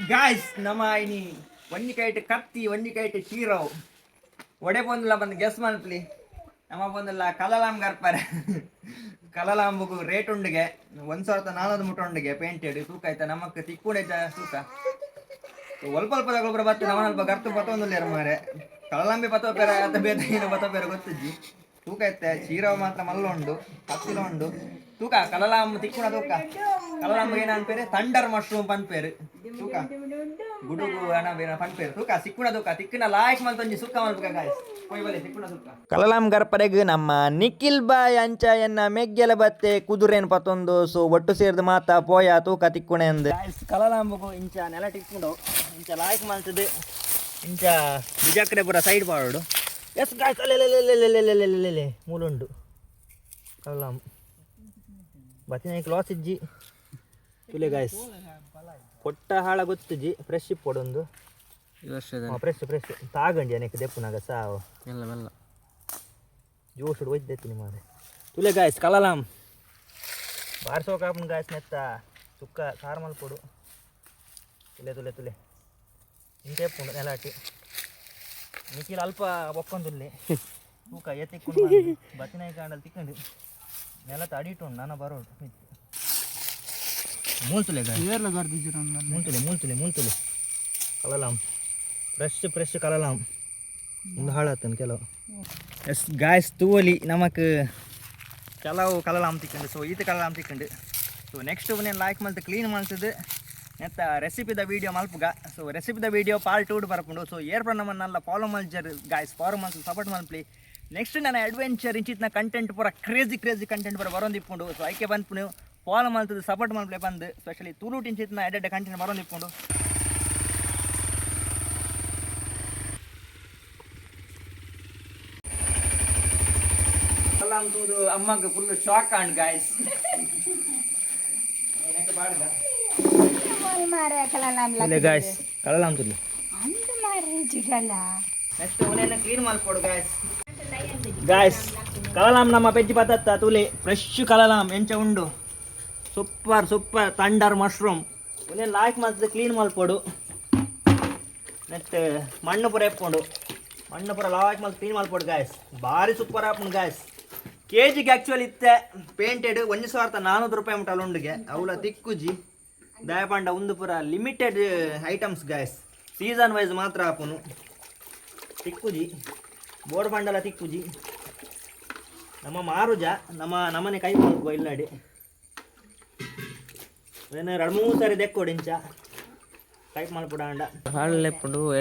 Guys, ನಮ್ಮ ಇನಿ ಒಂಜಿ ಕೈಟ್ ಕತ್ತಿ, ಒಂಜಿ ಕೈಟ್ ಚೀರವು. ಒಡೆ ಪೊಂದುಲ ಬಂದು ಗೆಸ್ ಮನ್ಪ್ಲಿ. ನಮ್ಮ ಬಂದಲ್ಲ ಕಲಲಾಂಬ್ ಗರ್ಪರೆ. ಕಲಲಾಂಬುಗು ರೇಟ್ ಉಂಡುಗೆ, 1400 ಮುಟ್ಟ ಉಂಡುಗೆ ಪೇಂಟೆಡ್. ತೂಕ ಆಯ್ತಾ, ನಮಕ್ ತಿಕ್ಕುಡೆ ತೂಕ. ಒಲ್ಪ ಅಲ್ಪ ಗೊಬ್ಬರ ಬತ್ತು ನಮ್ಮ ಅಲ್ಪ ಗರ್ತು ಪತ್ತೊಂದುಲ್ಲೇರ ಮಾರೆ. ಕಲಲಾಂಬೆ ಪತ್ತೋಪೇರ ಅತ್ತ ಬೇತೆ ಏನು ಪತ್ತೋಪೇರ ಗೊತ್ತಿಜ್ಜಿ. ತೂಕ ಇತ್ತೆ, ಚೀರವ ಮಾತ್ರ ಮಲ್ಲ ಉಂಡು, ಕತ್ತಿಲ ಉಂಡು. ತೂಕ, ಕಲಲಾಂಬ್ ತಿಕ್ಕುಣ. ತೂಕ, ಕಲಲಾಂಬ್ ಏನ ಅನ್ಪೇರೆ? Thunder mushroom ಪನ್ಪೇರು. ತೂಕ, ಗುಡುಗು ಹಣ ಬೇರೆ ಪನ್ಪೇರು. ತೂಕ, ಸಿಕ್ಕುಣ. ತೂಕ, ತಿಕ್ಕುನ ಲಾಯ್ಕ್ ಮಲ್ತೊಂಜಿ ಸುಕ್ಕ ಮಲ್ಪುಗ ಗಾಯ್ಸ್. ಪೋಯ್ ಬಲೆ, ತಿಕ್ಕುಣ ತೂಕ. ಕಲಲಾಂ ಗರ್ಪರೆಗ್ ನಮ್ಮ ನಿಖಿಲ್ ಬಾಯ್ ಅಂಚ ಎನ್ನ ಮೆಗ್ಗೆಲ ಬತ್ತೆ ಕುದುರೆನ್ ಪತ್ತೊಂದು. ಸೊ ಒಟ್ಟು ಸೇರ್ದು ಮಾತ ಪೋಯ, ತೂಕ ತಿಕ್ಕುಣೆ ಅಂದ್. ಗಾಯ್ಸ್, ಕಲಲಾಂಬುಗು ಇಂಚ ನೆಲ ತಿಕ್ಕುಂಡು, ಇಂಚ ಲಾಯ್ಕ್ ಮಲ್ತದೆ, ಇಂಚ ಬಿಜಾಕಡೆ ಪೂರ ಸೈಡ್ ಪಾಡೋಡು. ಎಸ್ ಗಾಯ್ಸ್, ಅಲ್ಲೆಲ್ಲೆಲ್ಲೆಲ್ಲೆಲ್ಲೆಲ್ಲೆಲ್ಲೆ ಮೂಲುಂಡು ಕಲಲಾಂಬ್. ಬತ್ತಿನ ಕ್ಲಾಸ್ ಇಜ್ಜಿ. ತುಲೆ ಗಾಯ್ಸ್, ಪೊಟ್ಟ ಹಾಳ ಗೊತ್ತಿಜ್ಜಿ, ಫ್ರೆಶ್ ಇಪ್ಪೊಡೊಂದು. ಈ ವರ್ಷದ. ಫ್ರೆಶ್ ಫ್ರೆಶ್ ತಾಗಂಡಿ ಅನೇಕ ದೆಪ್ಪುನಾಗ ಸಾವು. ಮೆಲ್ಲ ಮೆಲ್ಲ. ಜೋಶುಡು ಒಯ್ದೆತ್ತೀನಿ ಮಾರೆ. ತುಲೆ ಗಾಯ್ಸ್, ಕಲಲಾಂ ಬಾರ್ಸೋ ಕಾಪುನ್ ಗಾಯ್ಸ್. ನೆತ್ತ ಸುಕ್ಕ ಸಾರು ಮಲ್ಪೊಡು. ತುಲೆ ತುಲೆ ತುಲೆ, ಇಂಚೆ ಇಪ್ಪುಂಡು ನೆಲಾಟಿ. ನಿಖಿಲ್ ಅಲ್ಪ ಒಕ್ಕೊಂದುಲ್ಲೆ. ತೂಕ, ಎತ್ತಿಕ್ಕೊಂಡು ಬತ್ತಿನಾಯಿ ಕಾಂಡಲ್ ತಿಕ್ಕಂಡು. ನೆಲತ ಅಡಿಟುಂಡು, ನಾನ ಬರೋಡು. ಮೂಲ್ತುಲೆ ಗಾಯ್ಸ್. ಏರ್ಲ ಗರ್ದಿದ್ದೀರ? ಮೂಲ್ತುಲೆ, ಮೂಲ್ತುಲೆ, ಮೂಲ್ತುಲೆ. ಕಲಲಾಂ ಫ್ರೆಶ್ ಫ್ರೆಶ್ ಕಲಲಾಂ. ಒಂದು ಹಾಳಾತನ್ ಕೆಲವು. ಎಸ್ ಗಾಯ್ಸ್, ತೂವಲಿ, ನಮಕ್ ಕೆಲವು ಕಲಲಾಂ ತಿಕ್ಕಂಡು. ಸೊ ಈತ ಕಲಲಾಂ ತಿಕ್ಕಂಡು. ಸೊ ನೆಕ್ಸ್ಟ್ నేను ಲೈಕ್ ಮಲ್ತು ಕ್ಲೀನ್ ಮಲ್ತದು ನೆತ್ತ ರೆಸಿಪಿದ ವೀಡಿಯೋ ಮಲ್ಪುಗ. ಸೊ ರೆಸಿಪಿದ ವೀಡಿಯೋ ಪಾರ್ಟ್ ಟೂಡ್ ಬರ್ಪುಂಡು. ಸೊ ಏರ್ಪ ನಮ್ಮನ್ನೆಲ್ಲ ಫಾಲೋ ಮಲ್ಜರ್ ಗಾಯ್ಸ್, ಫಾಲೋ ಮಲ್ತು ಸಪೋರ್ಟ್ ಮಲ್ಪ್ಲಿ. ನೆಕ್ಸ್ಟ್ ನನ್ನ ಅಡ್ವೆಂಚರ್ ಇಂಚಿತ್ನ ಕಂಟೆಂಟ್ ಪೂರ, ಕ್ರೇಜಿ ಕ್ರೇಜಿ ಕಂಟೆಂಟ್ ಪೂರ ಬರೋಂದಿಪ್ಪುಂಡು. ಸೊ ಐಕೆ ಬಂದ್ಪುನು ಫಾಲೋ ಮಲ್ತದು ಸಪೋರ್ಟ್ ಮಲ್ಪ್ಲೆ ಬಂದು. ಸ್ಪೆಷಲಿ ತುಳುಟ್ ಇಂಚಿತ್ನ ಎಡ್ಡೆ ಕಂಟೆಂಟ್ ಬರೋಂದಿಪ್ಪುಂಡು. ತೂದು ಅಮ್ಮಗ್ full shock and guys. Guys, ಕಳಲಾಂ ತುಲಿ. ಅಂದು ಮಾರ್ರೆ ಜಿಗಲ. ನೆಕ್ಸ್ಟ್ ಅವನೇನ ಕ್ಲೀನ್ ಮಲ್ಪೊಡು ಗಾಯ್ಸ್. ಗಾಯ್ಸ್, ಕಲಲಾಂ ನಮ್ಮ ಪೆಜ್ಜಿ ಪತ್ತತ್ತ. ತುಲೆ, ಫ್ರೆಶ್ ಕಲಲಾಂ ಎಂಚ ಉಂಡು. Super super thunder mushroom. ಒಂದೇನು ಲಾಯ್ಕ್ ಮಲ್ತದ ಕ್ಲೀನ್ ಮಲ್ಪೊಡು. ನೆಕ್ಸ್ಟ್ ಮಣ್ಣು ಪೂರ ಎಪ್ಪುಂಡು. ಮಣ್ಣು ಪೂರ ಲಾಯ್ಕ್ ಮಲ್ತ್ ಕ್ಲೀನ್ ಮಲ್ಪೊಡು ಗಾಯ್ಸ್. ಭಾರಿ ಸೂಪರ್ ಆಪುಂಡು ಗಾಯ್ಸ್. ಕೆ ಜಿಗೆ ಆ್ಯಕ್ಚುಲಿ ಇತ್ತೆ ಪೇಂಟೆಡ್ 1400 ರೂಪಾಯಿ ಮುಟ್ಟ ಉಂಡುಗೆ. ಅವಲ ತಿಕ್ಕುಜಿ ದಯಪಂಡ. ಉಂದು ಪೂರ limited items guys, season wise ಮಾತ್ರ ಆಪುನು. ತಿಕ್ಕುಜಿ, ಬೋರ್ಡ್ ಬಂಡಲ ತಿಕ್ಕುಜಿ. ನಮ್ಮ ಮಾರುಜ ನಮ್ಮ ನಮ್ಮನೆ ಕೈ ಮಲ್ಪುವ ಇಲ್ಲಡಿ. ಏನು ಎರಡು ಮೂರು ಸಾರಿ ದೆಕ್ಕೋಡು, ಇಂಚ ಕೈ ಮಲ್ಪುಡ ಅಂಡ. ಹಾಳು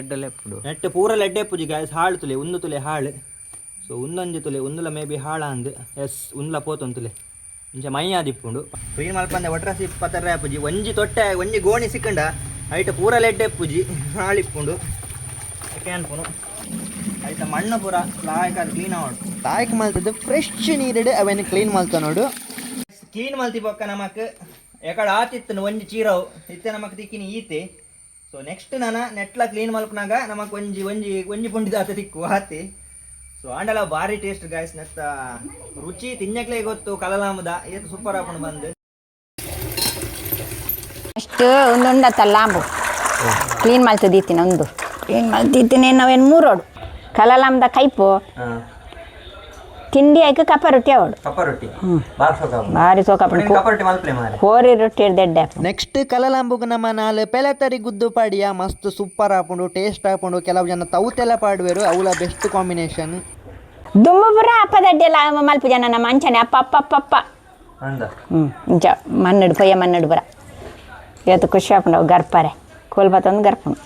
ಎಡ್ಡಲೆಪ್ಪುಡು. ನೆಟ್ ಪೂರ ಲೆಡ್ಡೆ ಪೂಜಿ ಗಾಯ್ಸ್. ಹಾಳು ತುಲೆ, ಒಂದು ತುಲೆ ಹಾಳು. ಸೊ ಒಂದೊಂಜಿ ತುಲೆ, ಒಂದುಲ ಮೇ ಬಿ ಹಾಳ ಅಂದ್. ಎಸ್, ಉಂದ್ಲ ಪೋತೊಂದು ತುಲೆ. ಇಂಚ ಮೈ ಆದಿಪ್ಪುಂಡು. ಕ್ಲೀನ್ ಮಲ್ಪಂದೆ ಒಟ್ರಾಸಿ ಪತ್ತರೆ ಪೂಜಿ. ಒಂಜಿ ತೊಟ್ಟೆ, ಒಂಜಿ ಗೋಣಿ ಸಿಕ್ಕಂಡ ಐಟ್ ಪೂರ ಲೆಡ್ಡೆ ಪೂಜಿ, ಹಾಳಿಪ್ಪುಂಡು. ಓಕೆ ಅನ್ಪುನು. ಐತ ಮಣ್ಣು ಪೂರ ಲಾಯ್ಕ್ ಅದು ಕ್ಲೀನ್ ಆವಡು. ಲಾಯ್ಕ್ ಮಲ್ತದ್ದು ಫ್ರೆಶ್ ನೀರಿಡು ಅವೇನು ಕ್ಲೀನ್ ಮಲ್ತ ನೋಡು. ಕ್ಲೀನ್ ಮಲ್ತಿ ಬೊಕ್ಕ ನಮಕ್ ಎಕಡ ಆತಿತ್ತು ಒಂಜಿ ಚೀರವು ಇತ್ತೆ ನಮಕ್ ತಿಕ್ಕಿನಿ ಈತೆ. ಸೊ ನೆಕ್ಸ್ಟ್ ನಾನ ನೆಟ್ಲ ಕ್ಲೀನ್ ಮಲ್ಪನಾಗ ನಮಕ್ ಒಂಜಿ ಒಂಜಿ ಒಂಜಿ ಪುಂಡಿದ ಆತ ತಿಕ್ಕು ಆತಿ. ಸೊ ಆಂಡಲ ಭಾರಿ ಟೇಸ್ಟ್ ಗಾಯ್ಸ್. ನೆತ್ತ ರುಚಿ ತಿನ್ನಕ್ಲೇ ಗೊತ್ತು. ಕಲಲಾಮದ ಏತ್ ಸೂಪರ್ ಆಪುಂಡು ಬಂದು. ಅಷ್ಟು ಒಂದೊಂದತ್ತಲ್ಲ ಲಾಂಬು ಕ್ಲೀನ್ ಮಲ್ತದಿತ್ತಿನ, ಒಂದು ಕ್ಲೀನ್ ಮಲ್ತಿದ್ದೀನಿ. ನಾವೇನು ಮೂರೋಡು ಕಲಲಾಂಬದ ಕೈಪು ತಿಂಡಿ ಆಯ್ಕೆ ಕಪ್ಪ ರೊಟ್ಟಿ ಅವಡು. ಕಪ್ಪ ರೊಟ್ಟಿ. ಭಾರಿ ಸೋಕಪ್ಪು. ಕಪ್ಪ ರೊಟ್ಟಿ ಮಲ್ಪಲೆ ಮಾರೆ. ಕೋರಿ ರೊಟ್ಟಿ ದೆಡ್ಡೆ. ನೆಕ್ಸ್ಟ್ ಕಲಲಾಂಬುಗು ನಮ್ಮ ನಾಲ್ ಪೆಲತರಿ ಗುದ್ದು ಪಾಡಿಯ. ಮಸ್ತ್ ಸೂಪರ್ ಆಪುಂಡು, ಟೇಸ್ಟ್ ಆಪುಂಡು. ಕೆಲವು ಜನ ತೌತೆಲ್ಲ ಪಾಡುವೆರು. ಅವಲ ಬೆಸ್ಟ್ ಕಾಂಬಿನೇಷನ್. ದುಂಬು ಪೂರ ಅಪ್ಪದಡ್ಡೆಲ್ಲ ಮಲ್ಪು ಜನ ನಮ್ಮ ಅಂಚನೆ ಅಪ್ಪ ಅಪ್ಪ ಅಪ್ಪ ಅಪ್ಪ. ಅಂದ. ಹ್ಞೂ, ಇಂಚ ಮಣ್ಣಡು ಪೊಯ್ಯ ಮಣ್ಣಡು ಪೂರ. ಇವತ್ತು ಖುಷಿ ಆಪುಂಡು ಅವು ಗರ್ಪರೆ ಕೋಲ್ ಬತ್ತೊಂದು ಗರ್ಪುಂಡು.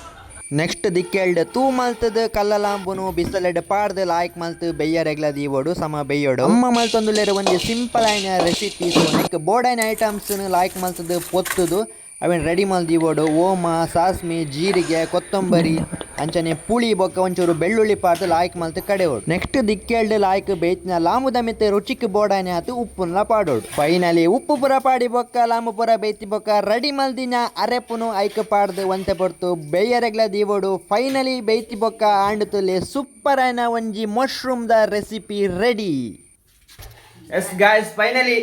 ನೆಕ್ಸ್ಟ್ ದಿಕ್ಕೆಲ್ಡ್ ತೂ ಮಲ್ತದ ಕಲ್ಲಲಾಂಬುನು ಬಿಸಲೆಡ್ ಪಾಡ್ದು ಲಾಯ್ಕ್ ಮಲ್ತ್ ಬೆಯ್ಯರೆಗ್ಲ ದೀವೋಡು, ಸಮ ಬೆಯ್ಯೋಡು. ಅಮ್ಮ ಮಲ್ತೊಂದುಲ್ಲೆರ್ ಒಂಜಿ ಸಿಂಪಲ್ ಆಯಿನ ರೆಸಿಪಿ. ಸೊ ನೆಕ್ ಬೋಡೈನ ಐಟಮ್ಸ್ ಲಾಯ್ಕ್ ಮಲ್ತದ ಪೊತ್ತುದು ಅವೆನ್ ರೆಡಿ ಮಲ್ ದೀವೋಡು. ಓಮ, ಸಾಸ್ಮಿ, ಜೀರಿಗೆ, ಕೊತ್ತಂಬರಿ, ಅಂಚನೆ ಪುಳಿ ಬೊಕ್ಕ ಒಂಚೂರು ಬೆಳ್ಳುಳ್ಳಿ ಪಾಡ್ದು ಲಾಯ್ಕ್ ಮಲ್ತ್ ಕಡೆಯೋಡು. ನೆಕ್ಸ್ಟ್ ದಿಕ್ಕೆಲ್ಡ್ ಲಾಯ್ಕ್ ಬೇಯ್ತಿನ ಲಾಂಬುದ ಮಿತ್ತೆ ರುಚಿಕ್ ಬೋಡಾನೆ ಆತು ಉಪ್ಪುನ್ಲ ಪಾಡೋಡು. ಫೈನಲಿ ಉಪ್ಪು ಪೂರ ಪಾಡಿ ಬೊಕ್ಕ, ಲಾಂಬು ಪೂರ ಬೇಯ್ತಿ ಬೊಕ್ಕ, ರೆಡಿ ಮಲ್ದಿನ ಅರೆಪುನು ಐಕ್ ಪಾಡ್ದು ಒಂತೆ ಪೊರ್ತು ಬೇಯರೆಗ್ಲ ದೀವೋಡು. ಫೈನಲಿ ಬೇಯ್ತಿ ಬೊಕ್ಕ ಆಂಡ್ ತುಲೆ, ಸೂಪರ್ ಆಯ್ನ ಒಂಜಿ mushroom the recipe ready. Yes guys, finally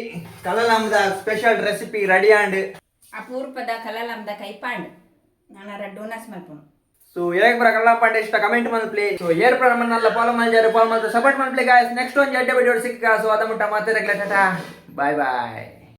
ಕಲಲಾಂಬದ special recipe ready and. ಅಪೂರ್ಪದ ಕಲಲಂದ ಕೈಪಾಂಡ್. ನಾನು ಡೋನಸ್ ಮಲ್ಪುನು. ಸೊ ಏಕ್ ಬರ ಕಲ್ಲಾಂ ಪಾಂಡೆ ಇಷ್ಟ ಕಮೆಂಟ್ ಮಲ್ಪ್ಲೆ. ಸೊ ಏರ್ ಪ್ರಮಾಣ ಫಾಲೋ ಮಲ್ಜಾರು, ಫಾಲೋ ಮಲ್ತ ಸಪೋರ್ಟ್ ಮಲ್ಪ್ಲೆ ಗಾಯ್ಸ್. ನೆಕ್ಸ್ಟ್ ಒಂದು ಎಡ್ಡೆ ವಿಡಿಯೋ ಸಿಕ್ಕ. ಸೊ ಅದ ಮುಟ್ಟ ಮಾತಾಡಕ್ಲೆ, ಟಾಟಾ, ಬಾಯ್ ಬಾಯ್.